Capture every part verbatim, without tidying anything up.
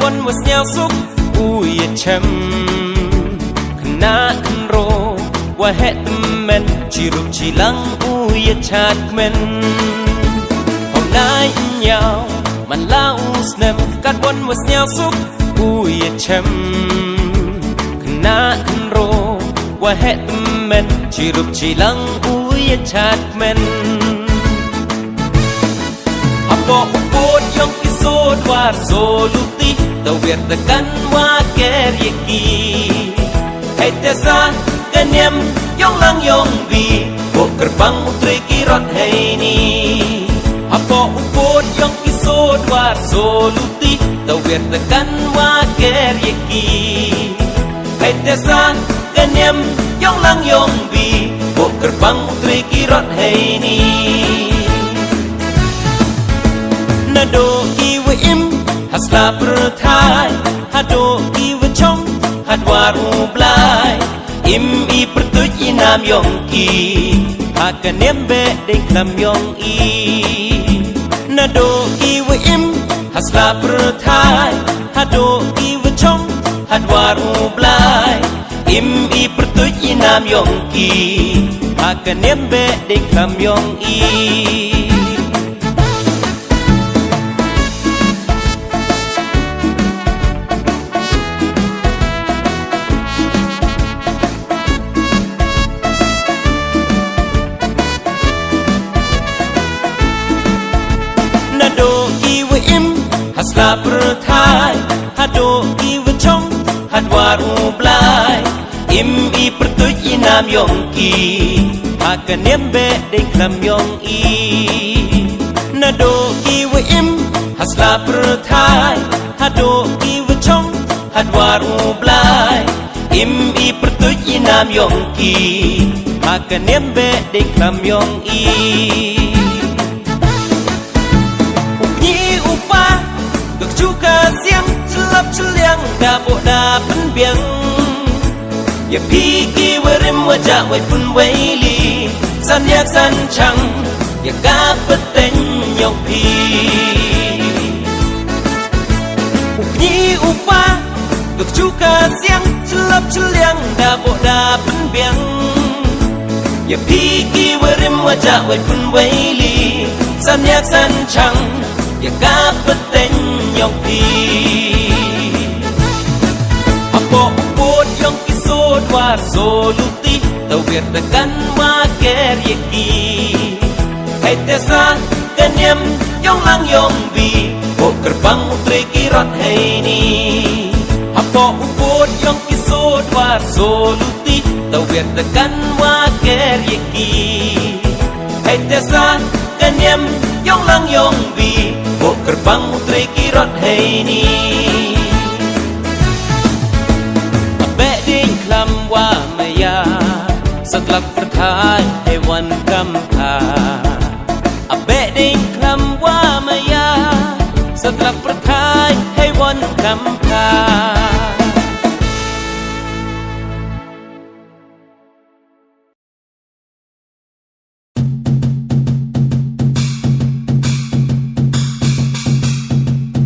Wa sniawsuk u ïa chem, khynnah khynroo wa heh tymmen, chirup chilang u ïa chad kmen. Hynñiew man la u snem, katwon wa sniawsuk u ïa chem, khynnah khynroo wa heh tymmen, chirup chilang u ïa chad kmen. Hapoh u pud yong ki sud war so luti, ta wiar ta kan wa ker ïa ki. Hei te sa ka niam yong lang yong bi, buh kyrpang u trei ki rot hei ni. Hapoh u pud yong ki sud war so luti, ta wiar ta kan wa ker ïa ki. Hei te sa ka niam yong lang yong bi, buh kyrpang u trei ki rot hei ni. Naduh ki wa im ha sla pyrthai, haduh ki wa chong ha dwar u Blai, im i pyrtuit i nam yong ki ha ka niam beh dei khlam yong i. Naduh ki wa im ha sla pyrthai, haduh ki wa chong ha dwar u Blai, im i pyrtuit i nam yong ki ha ka niam beh dei khlam yong i. Naduh ki wa im ha sla pyrthai, haduh ki wa chong ha dwar u Blai, im i pyrtuit i nam yong ki ha ka niam beh dei khlam yong i. Naduh ki wa im ha sla pyrthai, haduh ki wa chong ha dwar u Blai, im i pyrtuit i nam yong ki ha ka niam beh dei khlam yong i. U kñi u pa, ka kju ka siang, shlap shliang, da buh da pynbiang. Ïa phi ki wa rim wa jah wei pun wei li, san ïak san chang ïa ka pateng yong phi. U kñi u pa, ka kju ka siang, shlap shliang, da buh da pynbiang. Ïa phi ki wa rim wa jah wei pun wei li, san ïak san chang ïa ka pateng yong phi. Hapoh u pud yong ki sud war so luti, ta wiar ta kan wa ker ïa ki. Hei te sa ka niam yong lang yong bi, buh kyrpang u trei ki rot hei ni. Hapoh u pud yong ki sud war so luti, ta wiar ta kan wa ker ïa ki. Hei te sa ka niam yong lang yong bi, buh kyrpang u trei ki rot hei ni. A beh ding khlam wa maya, satlak pyrthai hei wan kam pha. A beh ding khlam wa maya, satlak pyrthai hei wan kam pha.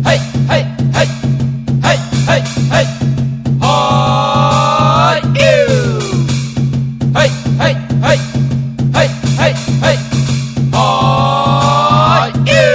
Hey, hey, hey. Hey, hey, hey. Hoi, iu. Hey, hey, hey. Hey, hey, hey. Hoi, iu.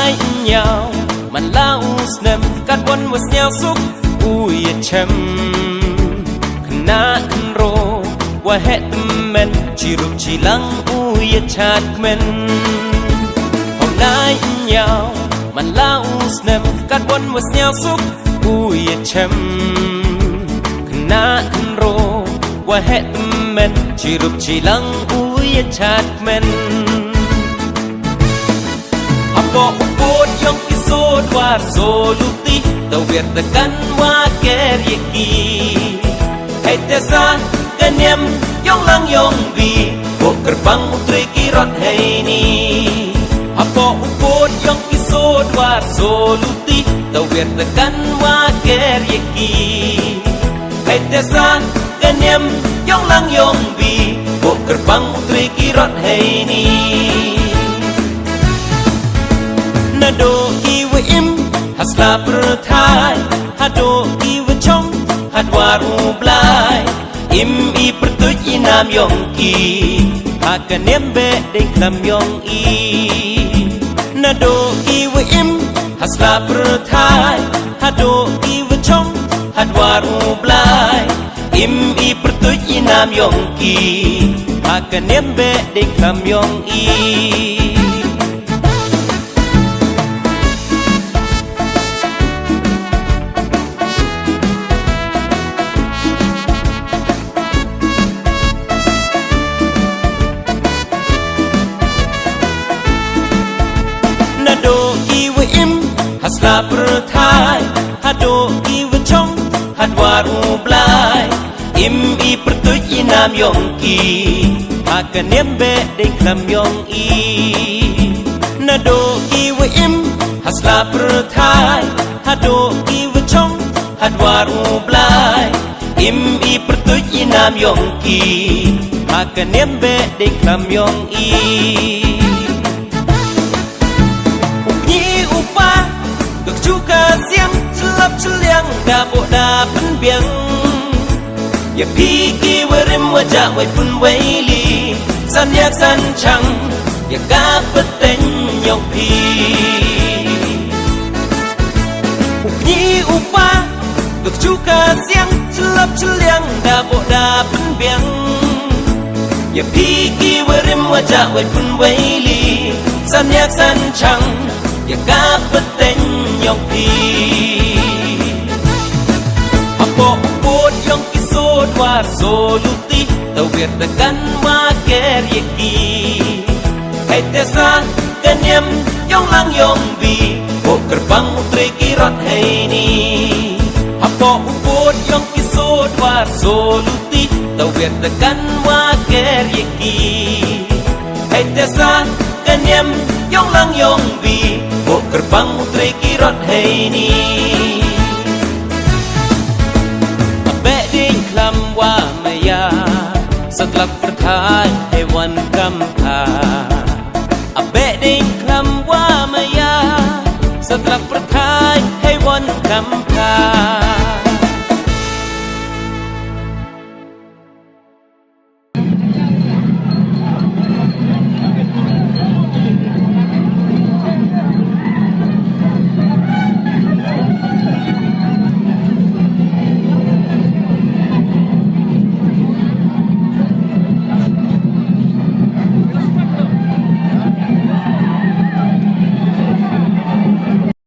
Hynñiew man la u snem, katwon wa sniawsuk u ïa chem. Khynnah khynroo wa heh tymmen, chirup chilang u ïa chad kmen. Hynñiew man la u snem, katwon wa sniawsuk u ïa chem. Khynnah khynroo wa heh tymmen, chirup chilang u ïa chad kmen. Hapoh u pud yong ki sud Dwar soluti, tawir tekan wa ker yeki. Hei tesa, kaniam, yong lang yong bi, bo kerbang u trei ki rot hei ni. Hapo u pot yong ki so dwar soluti, tawir tekan wa ker yeki. Hei tesa, kaniam, yong lang yong bi, bo kerbang u trei ki rot hei ni. Nado ki wa im, hasla pyrthai, hado ki wa chong, hadwar u blai. Im i pyrtuit i nam yong ki, ha kaniam be dei klam yong i. Nado ki wa im, hasla pyrthai, hado ki wa chong, hadwar u blai. Im i pyrtuit i nam yong ki, ha kaniam be dei klam yong i. Nado ki wa im, hasla pyrthai, hado ki wa chong, hadwar u blai. Im i pyrtuit i nam yong ki, ha kaniam be dei klam yong i. Nado ki wa im, hasla pyrthai, hado ki wa chong, hadwar u blai. Im i pyrtuit i nam yong ki, ha kaniam be dei klam yong i. U kñi u pa, ka kju ka siang, shlap shliang, da bo da pynbiang. Ya phi ki wa rim wa ja wai pun wai li, san yak san chang, ya ka pateng yong phi. U kñi u pa, ka kju ka siang, shlap shliang, da bo da pynbiang. Ya phi ki wa rim wa ja wai pun wai li, san yak san chang, ya ka pateng yong phi. Hapo u pot yong ki so dwar soluti, tawir tekan wa ker yeki. Hei tesa, kaniam, yong lang yong bi, bo kerbang u trei ki rot hei ni. Hapo u pot yong ki so dwar soluti, tawir tekan wa ker yeki. Hei tesa, kaniam, yong lang yong bi, bo kerbang u trei ki rot hei ni. A be ding klam wa maya, satlak pyrthai,